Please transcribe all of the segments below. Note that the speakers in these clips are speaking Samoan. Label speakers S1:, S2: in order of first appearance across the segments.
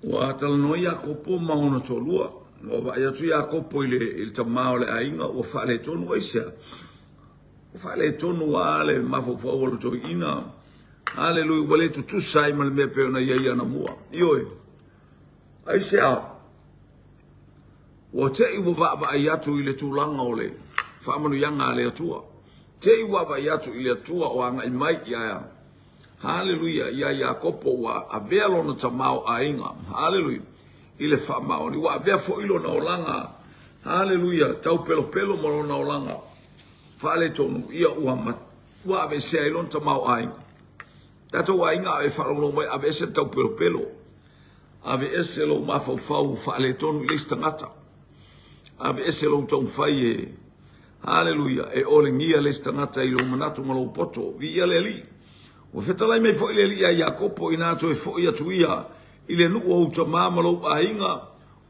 S1: Ua talanoa Iakopo ma ona toalua. Ua vaai atu Iakopo i le, i le tama o le aiga ua faaletonu. Aisea? Ua faaletonu lava le mafaufau o le toeaina. Haleluia, ua le tutusa ai ma le mea pei ona i ai anamua. Ioe. Aisea? Ua te i ua vaavaai atu i le tulaga o le faamanuiaga a le Atua. Te i ua vaavaai atu i le Atua o agai mai ia Haleluia, iā Iakopo ua avea lona tamaoaiga, haleluia, i le faamaoni, ua avea foi lona olaga, haleluia, taupelopelo ma lona olaga faaletonu, ia ua, ua aveesea ai lona tamaoaiga. Tatou aiga a e faalogologo mai, aveese le taupelopelo, aveese lou mafaufau faaletonu i le isi tagata, aveese lou taumafai e Haleluia! E olegia le isi tagata i lou manatu ma lou poto. Viia le Alii! Ua fetalai mai foi le Alii iā Iakopo, inā toe foi atu ia i le nuu o ou tama ma lou aiga,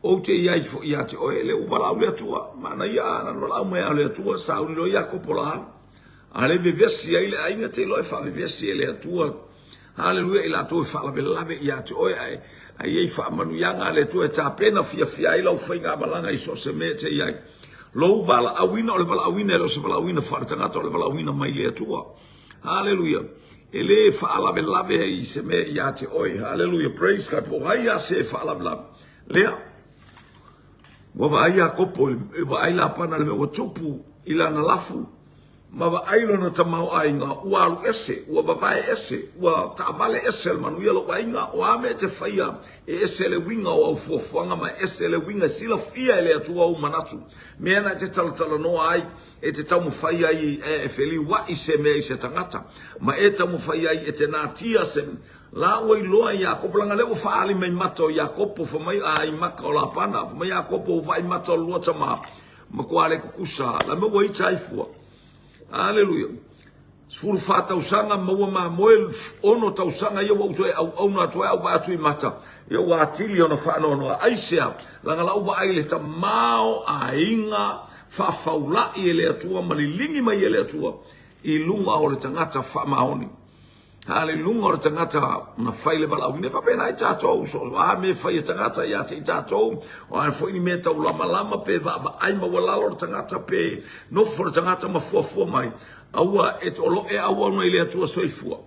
S1: ou te i ai foi ia te oe. Lea ua valaau le Atua. Manaia a na valaau mai a le Atua, sauni loa Iakopo la alu. A le vevesi ai le aiga, te iloa e faavevesi e le Atua. Haleluia, i latou e faalavelave ia te oe, ae ae i ai faamanuiaga a le Atua e tapena fiafia ai lau faigamalaga i so o se mea e te i ai. Lou valaauina, o le valaauina e le o se valaauina faaletagata, o le valaauina mai le Atua. Haleluia. E le faalavelave ai i se mea ia te oe. Haleluia. Praise God. Po o ai lava se e faalavelave. Lea. Ua vaai Iakopo, vaai Lapana i le mea ua tupu i lana lafu. Ma vaai lona tamaoaiga, ua alu ese, ua vavae ese, ua taavale ese le manuia lou aiga, o a mea e te faia, e ese le uiga o au fuafuaga ma e ese le uiga e silafia e le Atua ou manatu. Mea na e te talatalanoa ai, e te taumafai ai e feliuai se mea i se tagata, ma e taumafai ai e te natia se la ua iloa e Iakopo, leaga lea ua faaali mai mata o Iakopo, fai mai a i maka o Lapana, fai mai Iakopo ua vaai mata o le lua tama, Matua le tutusa la mea ua ita ai fua. Aleluia. 14 tausaga maua mamoe, 6 tausaga ia ua ou toe auauna atu ai au vaai atu i mata. Ia ua atili ona faanoanoa. Aisea? Leaga la u vaai i le tamaoaiga faafaulai e le Atua ma liligi mai e le Atua i luga o le tagata faamaoni. A le luga o le tagata na fai le valaauina, e faapena ai tatou, so o a mea fai e tagata ia te i tatou, o a foi ni mea taulamalama pe vaavaai maualalo le tagata pe nofo le tagata ma fuafua mai, aua e, o lo o e auauna i le Atua soifua.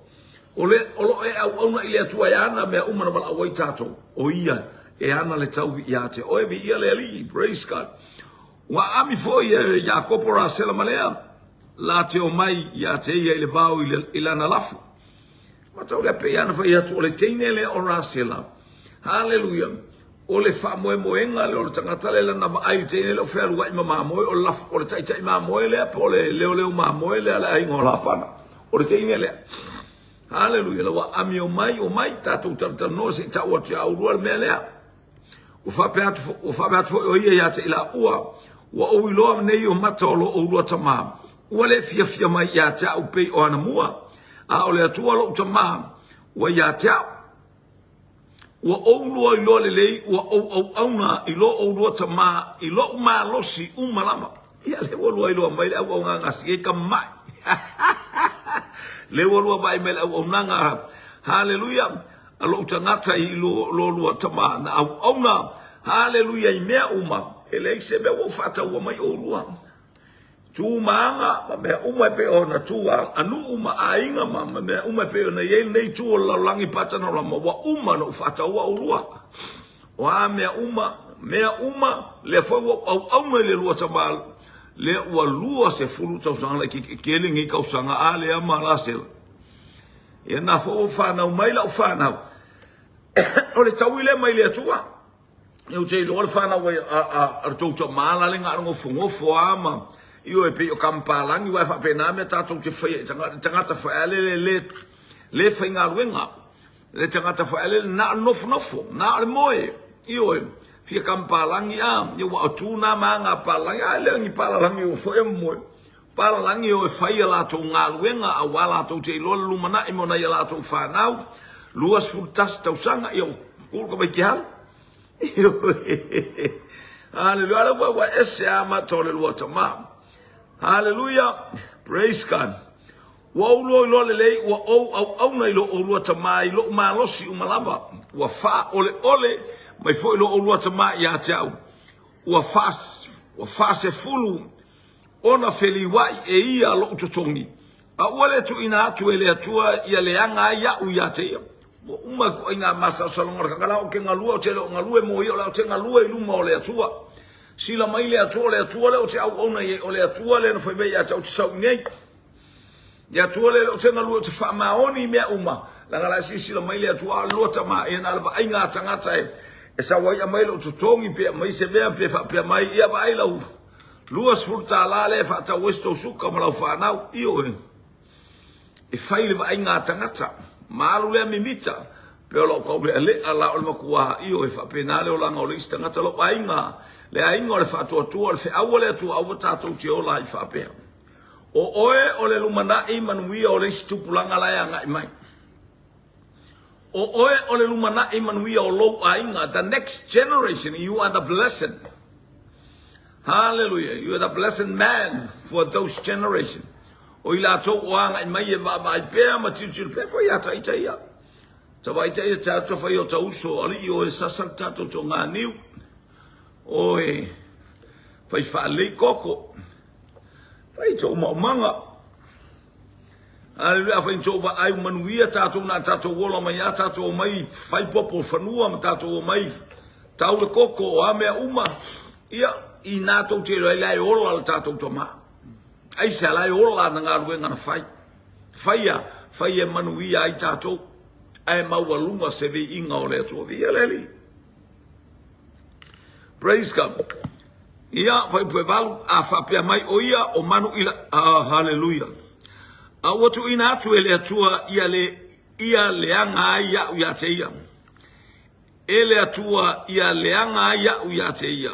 S1: O le, o lo o e auauna i le Atua e ana mea uma na valaau ai tatou, o Ia e ana le taui ia te oe, viia le Alii, praise God. Ua aami foi e Iakopo Rasela ma Lea, la te omai ia te ia i le vao i, le, i lana lafu. Matau lea pei ana fai atu, o le teine lea o Rasela. Haleluia. O le faamoemoega lea o le tagata lea lana vaai i le teine lea o fealuai ma mamoe, o le, lafu, o le taitai mamoe lea, po o le leoleo mamoe lea a le aiga o Lapana. O le teine lea. Haleluia. La ua amio mai, omai, tatou talatalanoa se i tau atu ia oulua le mea lea. Ua faapea atu, ua faapea atu foi o ia ia te i laua, Ua ou iloa nei o mata o lo oulua tama, ua le fiafia mai ia te au pei o anamua, a o le Atua lou tama ua ia te au. Ua ou lua iloa lelei, ua ou auauna i lo oulua tama i lou malosi uma lava. Ia lea ua lua iloa mai le auaunaga a Siei ka mai. Lea ua lua vaai mai le auaunaga. Haleluia. A lou tagata i lo lua tama na auauna, haleluia, i mea uma, e leai se mea ua ou faataua mai oulua. Tu ma aga ma mea uma e pei ona tu a nuu ma aiga ma mea uma e pei ona i ai lenei itu o le lalolagi patanaolama, ua uma ona ou faataua oulua. O a mea uma, mea uma, lea foi ua ou auauna i le lua tama, lea ua 20 tausaga laitiiti, e tele nei tausaga a lea ma Lasela. Ia na foi ua fanau mai lau fanau. O le taui lea mai le Atua. Ia ou te iloa le fanau a, a, a le tou tama la le na o le nofonofo lava ma ioe pei o Kamupalagi aua e faapena mea tatou te faia i tagata, tagata foi a le le le le faigaluega. Le tagata foi a le na o le nofonofo, na o le moe. Ioe, fia Kamupalagi a, ia ua tu na ma aga palalagi, a le o ni palalagi ua foi ma moe. Palalagi o e fai a latou galuega aua latou te iloa le lumanai mo nai a latou fanau, 21 tausaga, ia ua ku le tamaiti hale. Haleluia, ale ua ua ese a mata o le lua tama. Haleluia, praise God. Ua ou lua iloa lelei ua ou auauna i lo oulua tama i lou malosi uma lava, ua faaoleole mai foi lo oulua tama ia te au, ua faasefulu ona feliuai e ia lou totogi, a ua le tuuina atu e le Atua ia leaga ai au ia te ia. Ua uma ituaiga masalosaloga o le tagata, la ou te galue, ou te le o galue mo ia, o la ou te galue i luma o le Atua. Sila mai le Atua, o le Atua lea ou te auauna i ai, o le Atua lea na fai mai ia te au ou te sau i nei. Le Atua lea ou te galue ou te faamaoni i mea uma, leaga la e silasila mai le Atua, a o le lua tama, ia na o le vaaiga a tagata e sau ai aumai lou totogi pe aumai se mea pe faapea mai, ia vaai lau $20 lea e faatau ai se tou suka ma lau fanau. Ioe, e fai le vaaiga a tagata, ma alu lea mimita, pe o lau taulealea la o le matua, ioe, faapena le olaga o le isi tagata, lou aiga, le aiga o le faatuatua, o le feau a le Atua, aua tatou te ola ai faapea. O oe o le lumanai manuia o le isi tupulaga la e agai mai. O oe o le lumanai manuia o lou aiga, the next generation, you are the blessed. Hallelujah, you are the blessed man for those generation. O i latou o agai mai e vaavaai pea ma tilotilo pea foi ia taita ia. Tavaita ia tatou fai o tauso alii o e sasa le tatou toganiu. O e fai faalelei koko. Fai tou maumaga. Aleluia, afai ni tou vaai ua manuia tatou na tatou ola mai a tatou omai fai popo o fanua ma tatou omai tau le koko o a mea uma. Ia, ina tou te iloa ai la e ola le tatou tama. Aisea la e ola ana galuega na fai. Faia, fai e manuia ai tatou. Ae maualuga se viiga o le Atua. Viia le Alii. Praise God. Ia, fuaiupu 8, a faapea mai o ia o manu ila, ah, haleluia. A ua tuuina atu e le Atua ia le ia leaga ai au ia te ia. E le Atua ia leaga ai au ia te ia.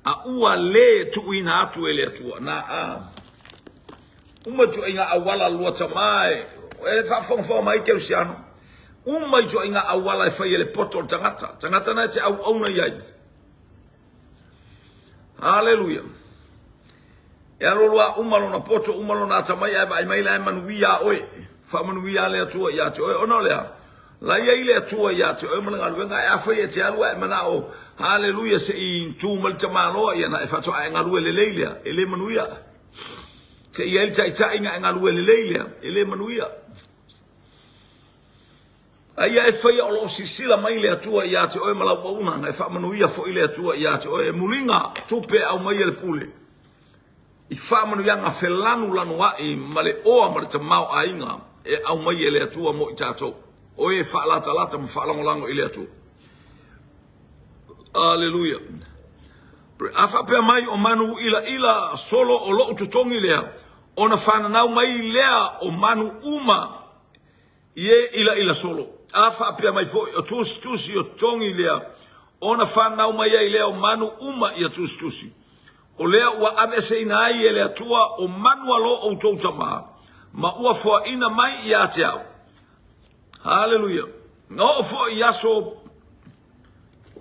S1: A ua le tuuina atu e le Atua. Na a. Uma ituaiga auala lua tama e, e faafogafoga mai Kerisiano. Uma ituaiga auala e fai e le poto o le tagata. Tagata na e te auauna i ai. Haleluia. E alu alu uma lona poto, uma lona atamai, ae vaai mai la e manuia a oe. Faamanuia le Atua ia te oe. Ona o le a? La i ai le Atua ia te oe ma le galuega. Ae afai e te alu ae manao, haleluia, se i tu mai le tamaloa, ia na e faatoa e galue lelei lea, e le manuia. Se i ai le taitai na e galue lelei lea, e le manuia. A ia e faia o lo o silasila mai le Atua ia te oe ma lau auaunaga, e faamanuia foi le Atua ia te oe. E muliga tupe e aumai e le pule i faamanuiaga felanulanuai ma le oa ma le tamaoaiga e aumai e le Atua mo i tatou. O e faalatalata ma faalagolago i le Atua. Aleluia. A faapea mai o manu ilaila solo o lou totogi lea, ona fananau mai lea o manu uma i e ilaila solo. A faapea mai foi o tusitusi o totogi lea, ona fanau mai ai lea o manu uma ia tusitusi. O lea ua aveeseina ai e le Atua o manu a lo outou tama, ma ua foaina mai ia te au. Haleluia. Na oo foi i aso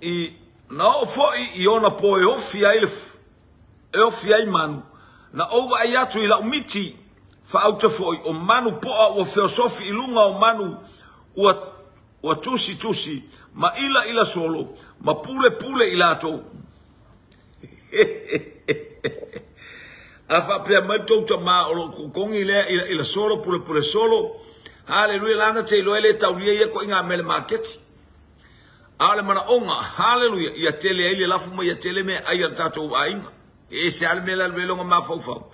S1: i na oo foi i ona po e ofi ai le e ofi ai manu, na ou vaai atu i lau miti faauta foi o manu poa ua feosofi i luga o manu ua ua tusitusi ma ilaila solo ma pulepule i latou. A faapea mai tou tama o lou totogi lea ilaila solo pulepule solo, haleluia, lana te iloa e le taulia ia ituaiga mea i le maketi. A o le manaoga, haleluia, ia tele ai le lafo ma ia tele meaai a le tatou aiga. E ese lava le mea le alu ai lona mafaufau,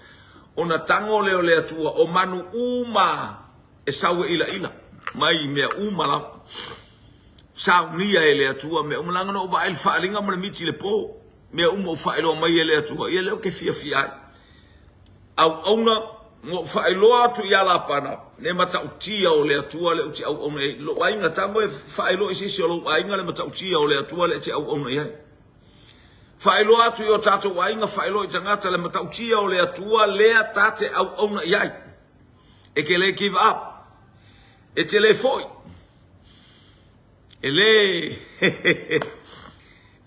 S1: ona tago lea o le Atua o manu uma e sau e ilaila mai mea uma lava. Saunia e le Atua mea uma, leaga na ou vaai i le faaaliga ma le miti i le po, mea uma ua faailoa mai e le Atua, ia lea ou te fiafia ai. Auauna, na ou faailoa atu ia Lapana le matautia o le Atua lea ou te auauna i ai. Lou aiga, tago e faailoa i se isi o lou aiga le matautia o le Atua lea e te auauna i ai. Faailoa atu i o tatou aiga, faailoa i tagata le matautia o le Atua lea ta te auauna i ai. E te le give up. E te le foi. E le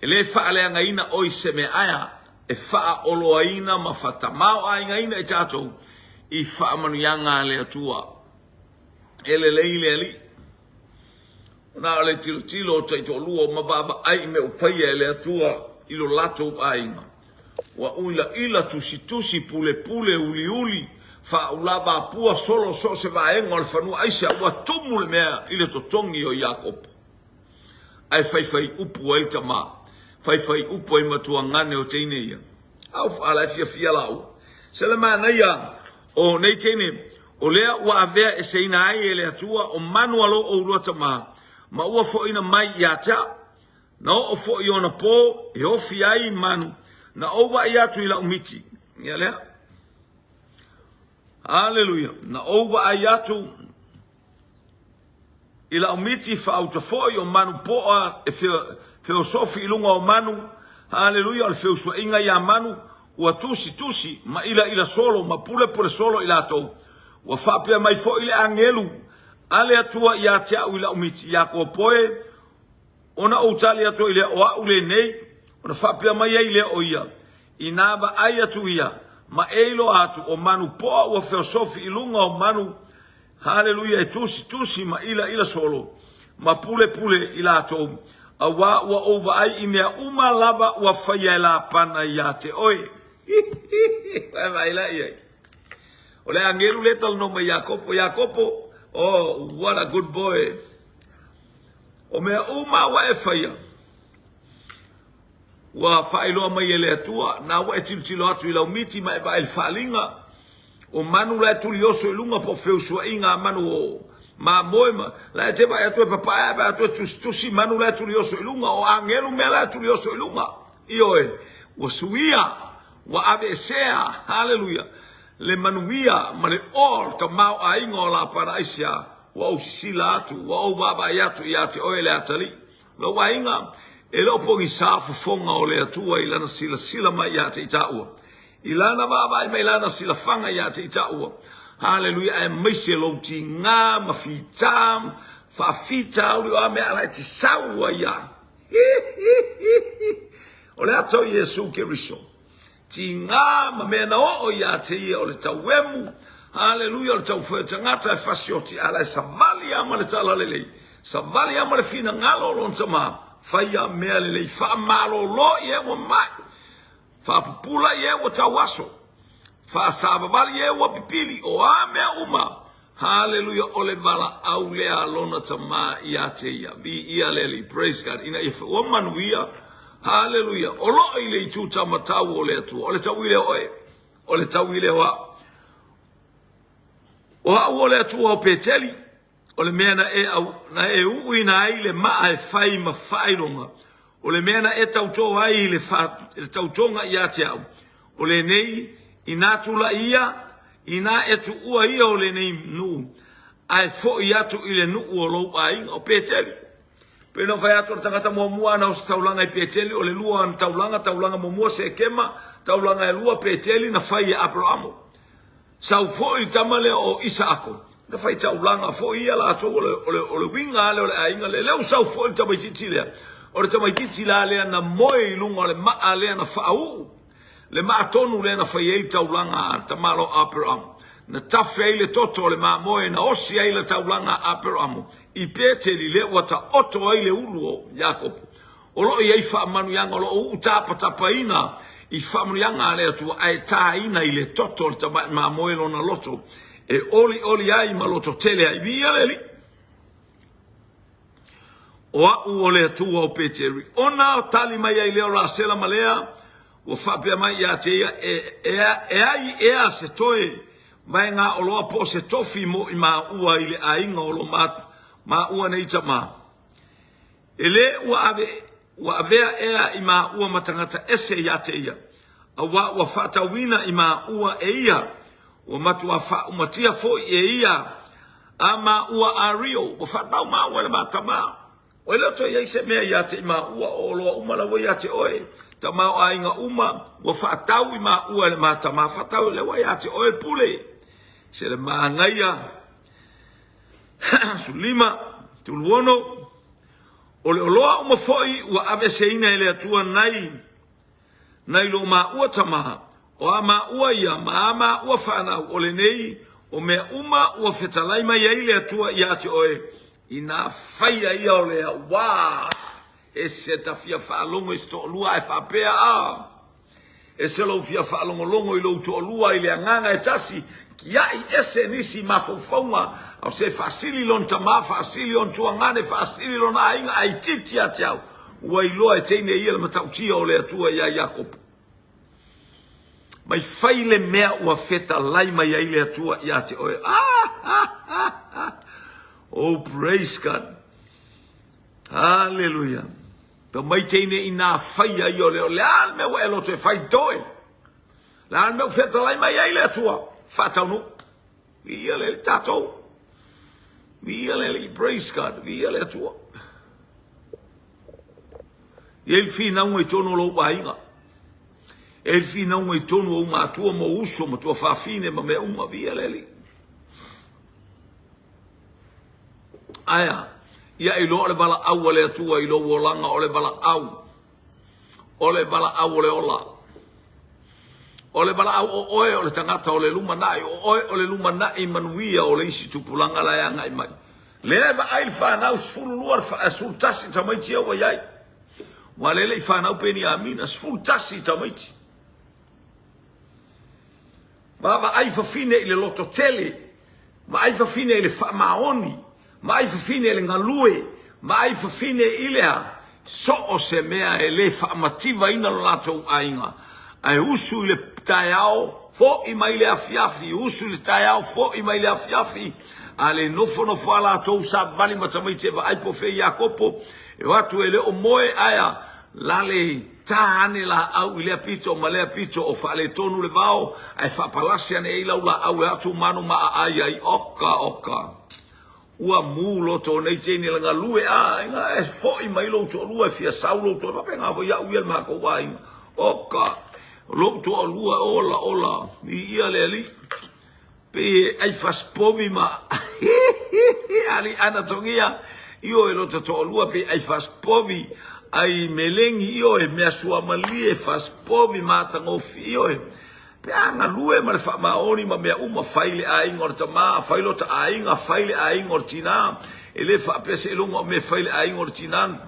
S1: e le faaleagaina oe i se meaaea e faaoloaina ma faatamaoaigaina i tatou. i faamanuiaga a le Atua. E lelei le Alii. Na o le tilotilo o taitoalua ma vaavaai i mea ua faia e le Atua i lo latou aiga. Ua uilaila, tusitusi, pulepule, uliuli, faaulava apua solo so o se vaega o le fanua aisa ua tumu le mea i le totogi o Iakopo. Ae faifai upu ai le tama, faifai upu ai matuagane o teine ia. Au faala e fiafia laua. Se le manaia o nei teine, o lea ua avea eseina ai e le Atua o manu a lo oulua tama, ma ua foina mai ia te au. Na oo foi ona po e ofi ai manu, na ou vaai atu i lau miti. Ia lea. Aleluia. Na ou vaai atu I lau miti faauta foi o manu poa e feosofi i luga o manu, haleluia, o le feusuaiga ia manu, ua tusitusi ma ilaila solo ma pulepule solo i latou. Ua faapea mai foi le agelu a le Atua ia te au i lau miti, Iakopo e, ona ou tali atu ai lea, o au lenei, ona faapea mai ai lea o ia, Inā vaai atu ia, ma e iloa atu, o manu poa ua feosofi i luga o manu, Haleluia, e tusitusi ma ilaila solo, ma pulepule i latou, auā ua ou vaai i mea uma lava ua faia e Lapana iā te oe. Vae vaai la i ai. O le agelu lea e talanoa mai Iakopo, Iakopo, oh, what a good boy. O mea uma ua e faia, Ua faailoa mai e le Atua, na ua e tilotilo atu i lau miti ma e vaai i le faaaliga o manu la e tulioso i luga po o feusuaiga a manu o mamoe ma la e te vaai atu e papae ae vaai atu e tusitusi manu la e tulioso i luga o agelu mea la e tulioso i luga. Ioe, ua suia, ua aveesea, haleluia, le manuia ma le oa o le tamaoaiga o Lapana aisea ua ou sisila atu, ua ou vaavaai atu ia te oe le atalii. Lou aiga, e le o pogisa fofoga o le Atua i lana silasila mai ia te i taua, i lana vaavaai mai lana silafaga ia te i taua. Haleluia, aemaise lou tiga ma fita, faafitauli o a mea ala e te sau ai ia. O le ata o Iesu Keriso. Tiga ma mea na oo ia te ia o le tauemu, haleluia, o le taufoe tagata e fasioti ala e savali a ma le tala lelei, savali a ma le finagalo o lona tama, faia mea lelei, faamalolo i e ua mai, faapupula i e ua tauaso, faasavavali i e ua pipili, o a mea uma, Haleluia, o le valaau lea a lona tama ia te ia. Viia le Alii, praise God, ina ia ua manuia. Haleluia, o loo i le itu taumatau o le Atua. O le tauile o oe, o le tauile o au. O au o le Atua o Peteli, o le mea na e, au, na e uuina ai le maa e fai ma faailoga, o le mea na e tautō ai i le, fa, le tautoga ia te au, o lenei, inā tulai ia, Inā e tuua ia o lenei nuu, ae foi atu i le nuu o lou aiga, o Peteli. Pei ona fai atu o le tagata muamua ana ositaulaga i Peteli, o le lua ana taulaga, taulaga muamua Sekema, taulaga e lua Peteli na fai e Aperamo. Sau foi le tama lea o Isaako, na fai taulaga foi ia latou, o le, o le, o le uiga lea o le aiga lea. Lea ua sau foi le tamaitiiti lea, o le tamaitiiti la lea na moe i luga o le maa lea na faauu. Le maa tonu lea na fai ai le taulaga a le tamaloa Aperamo, na tafe ai le toto o le mamoe na osi ai le taulaga a Aperamo i Peteli lea ua taoto ai le ulu o Iakopo. O lo o i ai faamanuiaga o lo o uu tapatapaina i faamanuiaga a le Atua ae taina i le toto o le tamai mamoe lona loto e olioli ai ma loto tele ai. Viia le Alii! O au o le Atua o Peteri. Ona tali mai ai lea o Rasela ma Lea, ua faapea mai ia te ia, e, e, e ai ea se toe vaegaoloa po o se tofi mo i maua i le aiga o lo maua nei tama. E lē ua ave, ua avea ea i maua ma tagata ese ia te ia, auā ua faatauina i maua e ia, ua matuā faaumatia foi e ia a maua a Rio, ua faatau maua e le ma tama. Ua le o toe i ai se mea ia te i maua, o oloa uma la ua ia te oe, tamaoaiga uma, ua faatau i maua e le ma tama, faatau lea ua ia te oe le pule. Se le manaia, 15, 36, O le oloa uma foi ua aveeseina e le Atua nai, nai lo maua tama. O a maua ia ma a maua fanau, o lenei, o mea uma ua fetalai mai ai le Atua ia te oe, inā faia ia o lea, uā! E se ta fia faalogo i se toalua ae faapea a! E se lou fia faalogologo i lou toalua i le agaga e tasi, kiaʻi ese nisi mafaufauga, a o se faasili lona tama, faasili ona tuagane, faasili lona aiga, ae itiiti ia te au, ua iloa e teine ia le matautia o le Atua iā Iakopo. Mai fai le mea ua fetalai mai ai le Atua ia te oe. Ah, ah, ah, ah. Oh, praise God. Hallelujah. Tau mai teine i nā whai ai o le o le a le mea ua e loto e fai toe. Le a le mea ua fetalai mai ai le Atua. Faataunu. Viia le le tātou. Viia le le praise God. Viia le Atua. E i le finauga i tonu o lou aiga. E i le finauga i tonu o ou matua ma ou uso ma tuafafine ma mea uma. Viia le Alii. Ae a? Ia iloa o le valaau a le Atua i lou olaga o le valaau. O le valaau o le ola. O le valaau o oe o le tagata o le lumanai, o oe o le lumanai manuia o le isi tupulaga la e agai mai. Lea e vaai le fanau 12 11 tamaiti ia ua i ai. Ua lele i fanau Peniamina 11 tamaiti. Vaavaai fafine i le lototele, vaai fafine i le faamaoni, vaai fafine i le galue, vaai fafine i le a? So o se mea e le faamativaina lo latou aiga, ae usu i le taeao, fo'i mai le afiafi, usu i le taeao, fo'i mai le afiafi, a le nofonofo a latou savali ma tamaiti e vaai po o fea Iakopo e o atu e le o moe, ae a lale Ta ane laau i lea pito ma lea pito o faaletonu le vao, ae faapalasi ane ai lau laau e atu manu ma aai ai. Oka, oka. Ua mu loto o nei teine le galue a aiga e fo'i mai lou toalua e fia sau lou toalua. Faapena foi au ia le makou aiga. Oka, lou toalua ola, ola, viia le Alii. Pei e ai fasipovi ma ali ana togia io e lota toalua pei ai fasipovi ai melegi io e mea suamalie fasipovi matagofi io e pe a galue ma le faamaoni ma mea uma fai le aiga o le tama fai lota aiga fai le aiga o le tina e le faapea seiloga o mea fai le aiga o le tina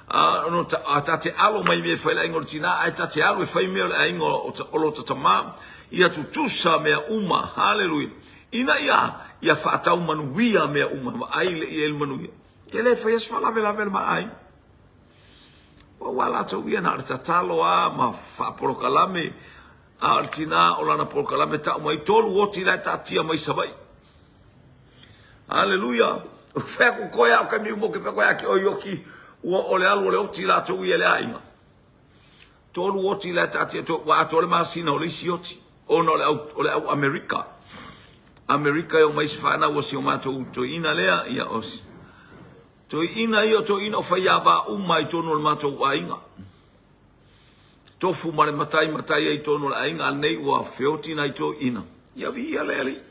S1: a no ta, ta te alo mai mea fai le aiga o le tina ae ta te alu e fai mea o le aiga o lota tama Ia tutusa mea uma. Haleluia. Ina ia, ia faatau manuia mea uma. Vaai le i ai le manuia. Ke le faia se faalavelave le ma aiga. Ua ua latou ia na o le tatalo a ma faapolokalame. A o le tina o lana polokalame tau mai tolu oti la e taatia mai Savaii. Haleluia. Fai atu koe a o taimi uma o ke fai koe a ke oi oki ua o le alu o le oti latou ia le aiga. Tolu oti la e taatia atu ua atoa le masina o le isi oti ona o le au, o le au Amerika. Amerika e o mai se fanau a si o matou toeaina lea, ia o toeaina ia o toeaina o faiava uma i totonu o le matou aiga. Tofu ma le matai matai ai i totonu o le aiga, a lenei ua feoti nai toeaina. Ia viia le Alii.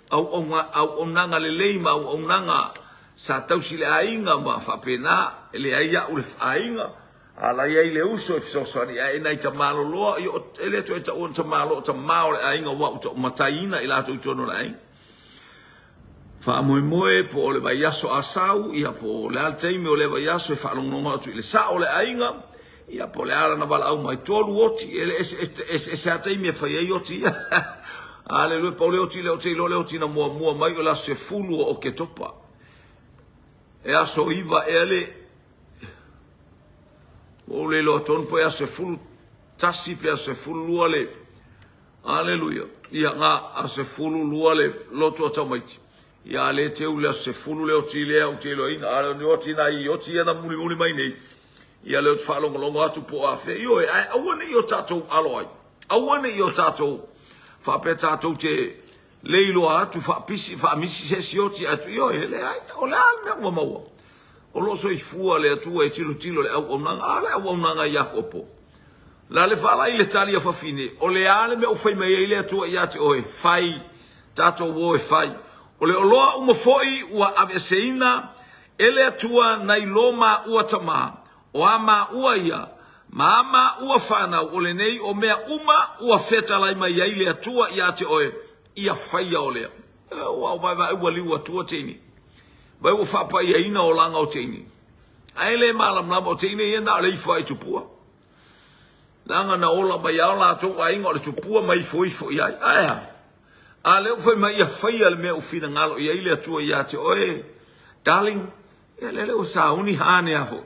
S1: Auaunaga lelei ma auaunaga sa tausi le aiga ma faapena, e leai au le aiga, a la i ai le uso e fesoasoani ae nai tamaloloa, e le toe taua ni tamaloa, o tama o le aiga ua ou mataiina i latou i totonu o le aiga. Faamoemoe po o le vaiaso a sau, ia po o le a le taimi o lea vaiaso e faalogologo atu i le sao o le aiga, Ia po o le a lana valaau mai, tolu oti, e le eseese lava taimi e fai ai oti ia. Aleluia, pau le oti lea ou te iloa le oti na muamua mai o le aso 10 o Oketopa. E aso 9 ea le ua ou le iloa tonu po e aso 11 pe aso 12 le Aleluia. Ia nga aso 12 le lotu a tamaiti. Ia a le teu le aso 10 le oti lea ou te iloaina. A o le oti nai oti ia na mulimuli mai nei. Ia lea ou te faalogologo atu po o afea. Ioe, ae aua ne i o tatou alo ai. Aua ne i o tatou faapea tatou te le iloa atu faapisi, faamisi se isi oti atu. Ioe, leai, o le a le mea ua maua? O lo o soifua le Atua e tilotilo i le auaunaga. A le auaunaga a Iakopo? La le faalaʻi le tali a fafine, o le a le mea ua fai mai ai le Atua ia te oe? Fai, tatou o e fai. O le oloa uma foi ua aveeseina E le Atua nai lo maua tama, o a maua ia, Ma ama ua fanau, o lenei o mea uma ua fetalai mai ai le Atua ia te oe, ia faia o lea. Ua vaevae ua liu atua teine. Vai ua faapaiaina olaga o teine. Ae le malamalama o teine ia na o le ifo ai tupua. Leaga na ola mai ao latou aiga o le tupua ma ifo ifo i ai. Ae a? A lea ua fai mai ia faia le mea ua finagalo i ai le Atua ia te oe, darling, ia lele ua sauni hane a foi.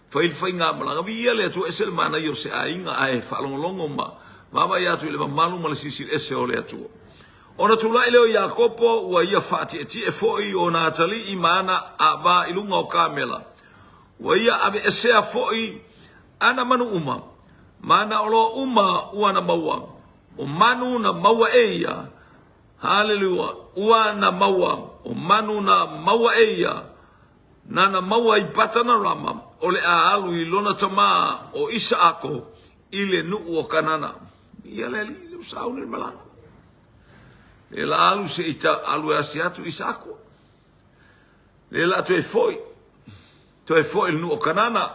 S1: Fai le faigamalaga, viia le Atua, ese le manaia o se aiga ae faalogologo ma vaavaai atu i le mamalu ma le silisili ese o le Atua. Ona tulai lea o Iakopo, ua ia faatietie foi ona atalii ma ana ava i luga o kamela. Ua ia aveesea foi ana manu uma, ma ana oloa uma ua na maua, o manu na maua e ia, Haleluia, ua na maua, o manu na maua e ia, nana maua i Patanarama, o le a alu i lona tamā o Isaako i le nuu o Kanana. Ia le alii, le sauni le malaga. Le la alu se i ta alu e asi atu Isaako. Le la toe foi, toe foi i le nuu o Kanana.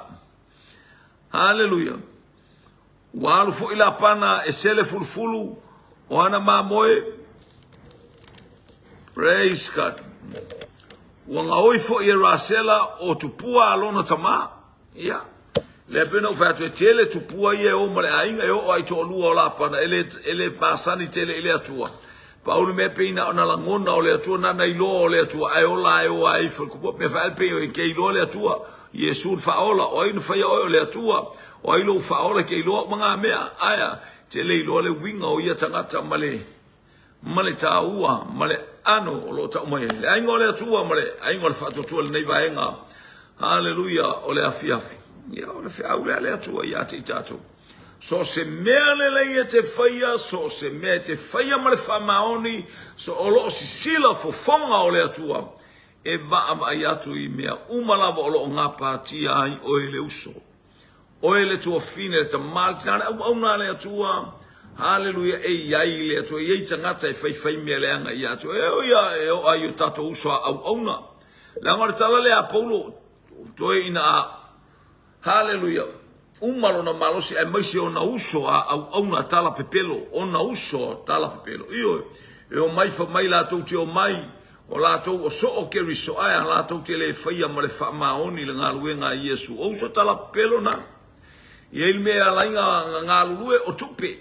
S1: Haleluia. Ua alu foi Lapana e sele fulufulu o ana mamoe. Praise God. Ua gaoi foi e Rasela o tupua a lona tamā. Ia. Lea pei ona ou fai atu e tele tupua ia e o ma le aiga e oo ai toalua o Lapana e le, e le masani tele i le Atua. Pau le mea pei na ona lagona o le Atua nana iloa o le Atua ae ola e o ai ifo i le mea fai pei e ke iloa le Atua. Iesu le faaola, o ai na faia oe o le Atua, o ai lou faaola ke iloa uma ngā mea, aea, te le iloa le uiga o ia tagata ma le, ma le tāua, ma le ano o lo o tau mai ai. Le aiga o le Atua ma le aiga o le faatuatua i lenei vaega, haleluia, o le afiafi. Ia, o le feau lea a le Atua ia te i tatou. So o se mea lelei e te faia, so o se mea e te faia ma le faamaoni, so o lo o sisila fofoga o le Atua, E vaavaai atu i mea uma lava o lo o gapatia ai oe le uso, oe le tuafine, le tama, le tina, le auauna a le Atua. Haleluia, e i ai le Atua, e i ai tagata e faifai mea leaga ia te oe. E oi a e oo ai i o tatou uso a auauna. Leaga o le tala lea a Paulo, toe ina a Haleluia! Uma lona malosi aemaise ona uso a auauna tala pepelo, ona uso a tala pepelo. Ioe, e omai fa mai latou te omai, o latou o soo Keriso ae a latou te le faia ma le faamaoni le galuega a Iesu. O uso tala pepelo na. E i ai le mea e ala ai na galulue o tupe,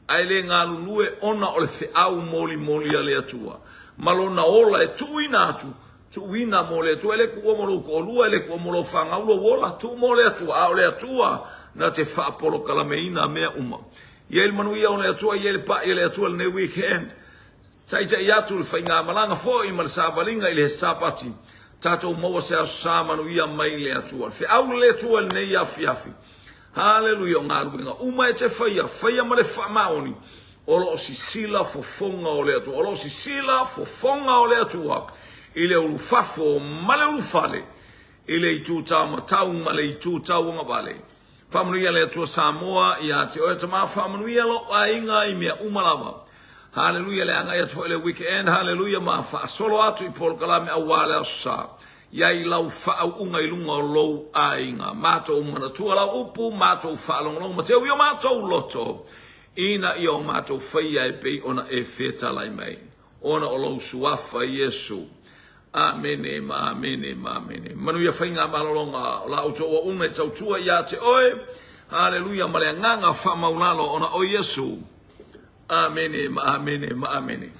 S1: ae le galulue ona o le feau molimoli a le Atua ma lona ola e tuuina atu Tuuina mo le Atua, e le tuua mo lou toalua, e le tuua mo lou fanau lou ola, tuu mo le Atua, a o le Atua na te faapolokalameina mea uma. I ai le manuia o le Atua, i ai le pa'i a le Atua i lenei weekend. Taitai atu le faigamalaga foi ma le savaliga i le Sapati, tatou maua se aso sa manuia mai le Atua. Le feau le Atua i lenei afiafi. Haleluia, o galuega uma e te faia, faia ma le faamaoni. O lo o sisila fofoga o le Atua. O lo o sisila fofoga o le Atua i le ulufafo ma le ulufale, i le itu taumatau ma le itu tauagavale. Faamanuia le Atua Samoa ia te oe tama, faamanuia lou aiga i mea uma lava. Haleluia, le agai atu foi i le weekend, haleluia, ma faasolo atu i polokalame aua le Aso Sa. I ai lau faauuga i luga o lou aiga. Matou manatua lau upu, matou faalogologo ma teu i o matou loto. Ina ia o matou faia e pei ona e fetalai mai, ona o lou Suafa Iesu. Amene ma amene ma amene. Manuia faiga malologa o la outou auauna e tautua ia te oe. Haleluia ma le agaga faamaulalo ona o Iesu. Amene ma amene ma amene.